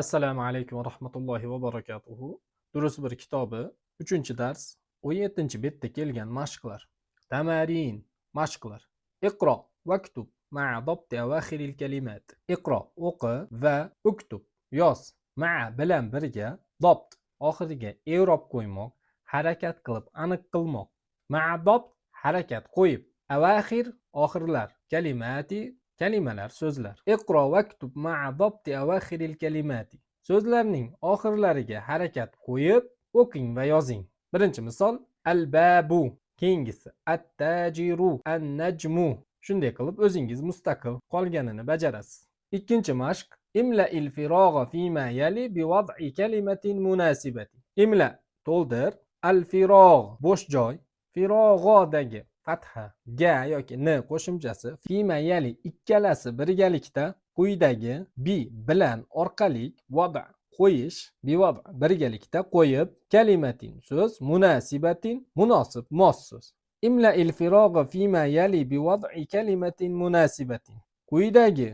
Assalomu alaykum va rahmatullohi va barakatuhu. Durus 1 kitobi, 3-dars, 17-betda kelgan mashqlar. Tamarin, mashqlar. Iqro vaktub ma'a dabti awakhiril kalimat. Iqro o'qi va uktub yoz, ma'a bilan birga, dabt oxiriga i'rob qo'ymoq, harakat qilib aniq qilmoq. Ma'a dabt harakat qo'yib, avaxir oxirlar, kalimati kalimalar, so'zlar. Iqro vaktub ma'a dabti awakhiril kalimati. So'zlarning oxirlariga harakat qo'yib o'qing va yozing. Birinchi misol: al babu, keyingisi at-tajiru, an-najmu. Shunday qilib o'zingiz mustaqil qolganini bajarasiz. Ikkinchi mashq: imla'il firog'a fima yali bi wad'i kalimatin munasibati. Imla to'ldir, al firog' bo'sh joy, firog'odagi fatha ga yoki n qo'shimchasi, fima yali ikkalasi birgalikda, quyidagi, bi bilan orqali, vada qo'yish, bivada birgalikda qo'yib, kalimatin so'z, munasibatin munosib, mos so'z. Imla'il firog'a fima yali bi wad'i kalimatin munasibatin. Quyidagi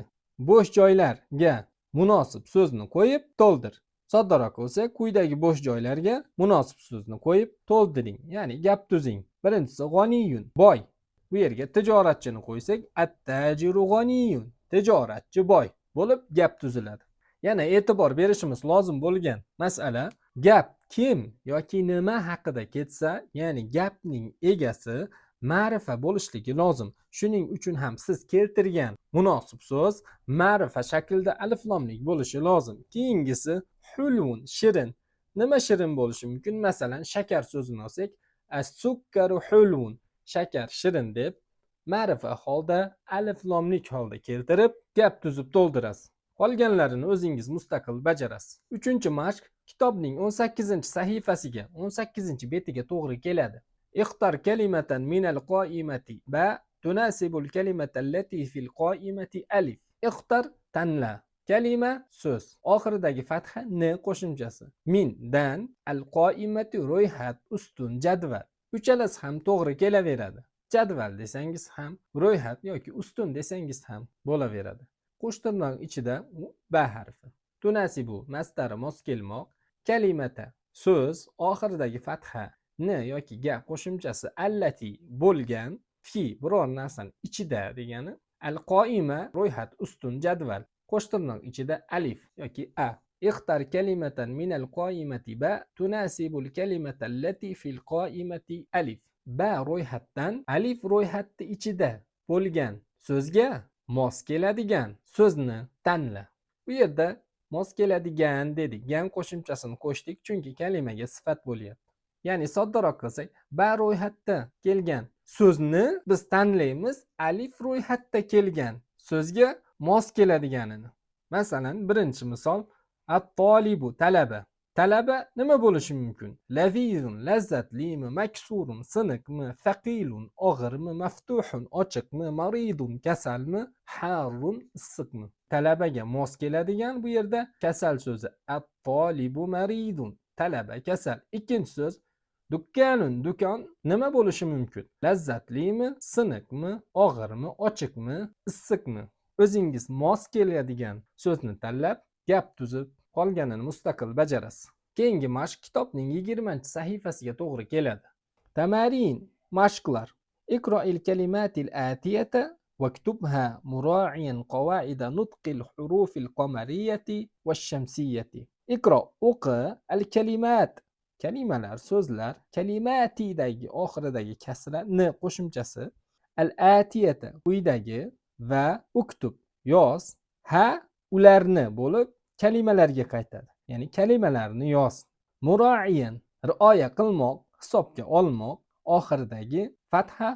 bo'sh joylarga munosib so'zni qo'yib to'ldir. Soddaroq qilsak, quyidagi bo'sh joylarga munosib so'zni qo'yib to'ldiring, ya'ni gap tuzing. Birinchisi: g'oniyun boy. Bu yerga tijoratchini qo'ysak, attajiru g'oniyun, tijoratchi boy bo'lib gap tuziladi. Yana e'tibor berishimiz lozim bo'lgan masala: gap kim yoki nima haqida ketsa, ya'ni gapning egasi ma'rifa bo'lishligi lozim. Shuning uchun ham siz keltirgan munosib so'z ma'rifa shaklida aliflomlik bo'lishi lozim. Keyingisi: hulun shirin. Nima shirin bo'lishi mumkin? Masalan, shakar so'zini olsak, as-sukkaru hulun, shakar shirin deb ma'rifa holda, aliflomlik holda keltirib gap tuzib to'ldirasiz. Qolganlarini o'zingiz mustaqil bajarasiz. Uchinchi mashq kitobning 18-sahifasiga, 18-betiga to'g'ri keladi. Ixtar kalimatan minal qoimati ba tunasibul kalimata allati fil qoimati alif. Ixtar tanla, kalima so'z, oxiridagi fatha n qo'shimchasi, min dan, al qoimati ro'yxat, ustun, jadval. Uchalasi ham to'g'ri kelaveradi. Jadval desangiz ham, ro'yxat yoki ustun desangiz ham bo'laveradi. Qo'shtirnoq ichida ba harfi. Tunasibu masdari mos kelmoq, kalimata so'z, oxiridagi fatha n yoki ga qo'shimchasi, allati bo'lgan, fi biror narsani ichida degani, al qoima ro'yxat, ustun, jadval, qo'shtirnoq ichida alif yoki a. Ixtar kalimatan minal qoimati ba tunasibul kalimata allati fil qoimati alif. Ba ro'yxatdan alif ro'yxatni ichida bo'lgan so'zga mos keladigan so'zni tanla. Bu yerda mos keladigan dedik, gan qo'shimchasini qo'shdik, chunki kalimaga sifat bo'lyapti. Ya'ni soddaroq qilsak, ba ro'yxatda kelgan so'zni biz tanlaymiz, alif ro'yxatda kelgan so'zga mos keladiganini. Masalan, birinchi misol: at-tolibu talaba. Talaba nima bo'lishi mumkin? Lazizun lazzatlimi, maksurun siniqmi, thaqilun og'irmi, maftuhun ochiqmi, maridun kasalmi, harrun issiqmi? Talabaga mos keladigan bu yerda kasal so'zi, at-tolibu maridun, talaba kasal. Ikkinchi so'z: dukkanun do'kon. Nima bo'lishi mumkin? Lazzatlimi, siniqmi, og'irmi, ochiqmi, issiqmi? O'zingiz mos keladigan so'zni tanlab gap tuzib, qolganini mustaqil bajarasiz. Keyingi mashq kitobning 20-sahifasiga to'g'ri keladi. Tamarin mashqlar. Iqroil kalimatil atiyata vaktubha mura'iyan qawaida nutqil hurufil qamariyati vash-shamsiyati. Iqro o'qi, al kalimat kalimalar, so'zlar, kalimatidagi oxiridagi kasra n qo'shimchasi, al atiyata quyidagi, va uktub yoz, ha ularni bo'lib kalimalarga qaytadi, ya'ni kalimalarni yoz. Muroiyan rioya qilmoq, hisobga olmoq, oxiridagi fatha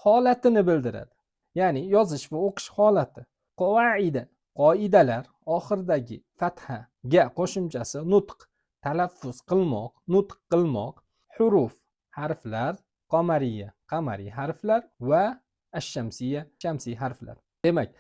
holatini bildiradi, ya'ni yozish va o'qish holati. Qovaida qoidalar, oxiridagi fatha ga qo'shimchasi, nutq talaffuz qilmoq, nutq qilmoq, huruf harflar, qomariya qamariy harflar va ash-shamsiya shamsiy harflar. Demak,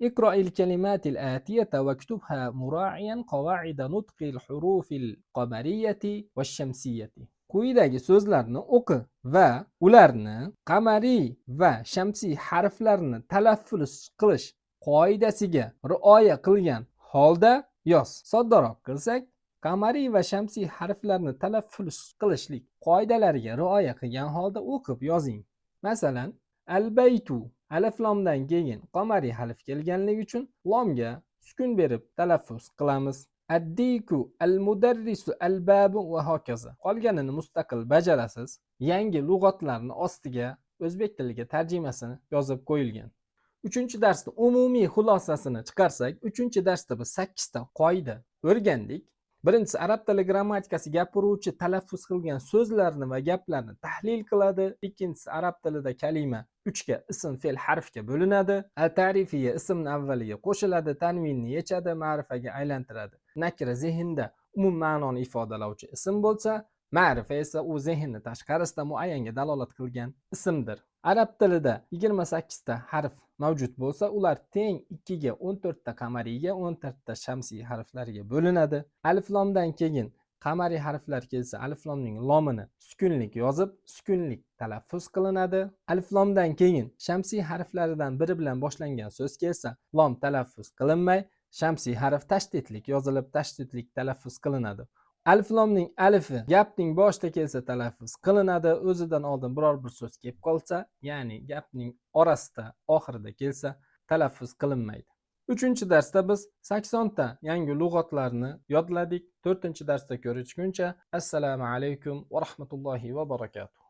اقرأ الكلمات الآتية واكتبها مراعيا قواعد نطق الحروف القمرية والشمسية. Quyidagi so'zlarni o'qi va ularni qamariy va shamsiy harflarni talaffuz qilish qoidasiga rioya qilgan holda Yoz. Soddaroq qilsak, qamariy va shamsiy harflarni talaffuz qilishlik qoidalariga rioya qilgan holda o'qib yozing. Masalan, al-baytu alif lomdan keyin qamariy harf kelganligi uchun lomga sukun berib talaffuz qilamiz. Addiku, al-mudarrisu, al-babu va hokazo. Qolganini mustaqil bajarasiz. Yangi lug'atlarni ostiga o'zbek tiliga tarjimasini yozib qo'yilgan. 3-darsda umumiy xulosasini chiqarsak, 3-darsda biz 8 ta qoida o'rgandik. Birinchisi, arab tili grammatikasi gapiruvchi talaffuz qilgan so'zlarni va gaplarni tahlil qiladi. Ikkinchisi, arab tilida kalima 3 ga ism, fe'l, harfga bo'linadi. Al-ta'rifiya ismni avvaliga qo'shiladi, tanvinni yechadi, ma'rifaga aylantiradi. Nakira zehnda umum ma'noni ifodalovchi ism bo'lsa, ma'rifa esa u zehnni tashqarisida muayyanga dalolat qilgan ismdir. Arab tilida 28 ta harf mavjud bo'lsa, ular teng 2 ga 14 ta qamariyga, 14 ta shamsiy harflarga bo'linadi. Alif lomdan keyin qamariy harflar kelsa, alif lomning lomini sukunlik yozib, sukunlik talaffuz qilinadi. Alif lomdan keyin shamsiy harflaridan biri bilan boshlangan so'z kelsa, lom talaffuz qilinmay, shamsiy harf tashdidlik yozilib, tashdidlik talaffuz qilinadi. Alif lomning alifi gapning boshida kelsa talaffuz qilinadi, o'zidan oldin biror bir so'z kelib qolsa, ya'ni gapning orasida, oxirida kelsa talaffuz qilinmaydi. 3-darsda biz 80 ta yangi lug'atlarni yodladik. 4-darsda ko'rishguncha assalomu alaykum va rahmatullohi va barakatuh.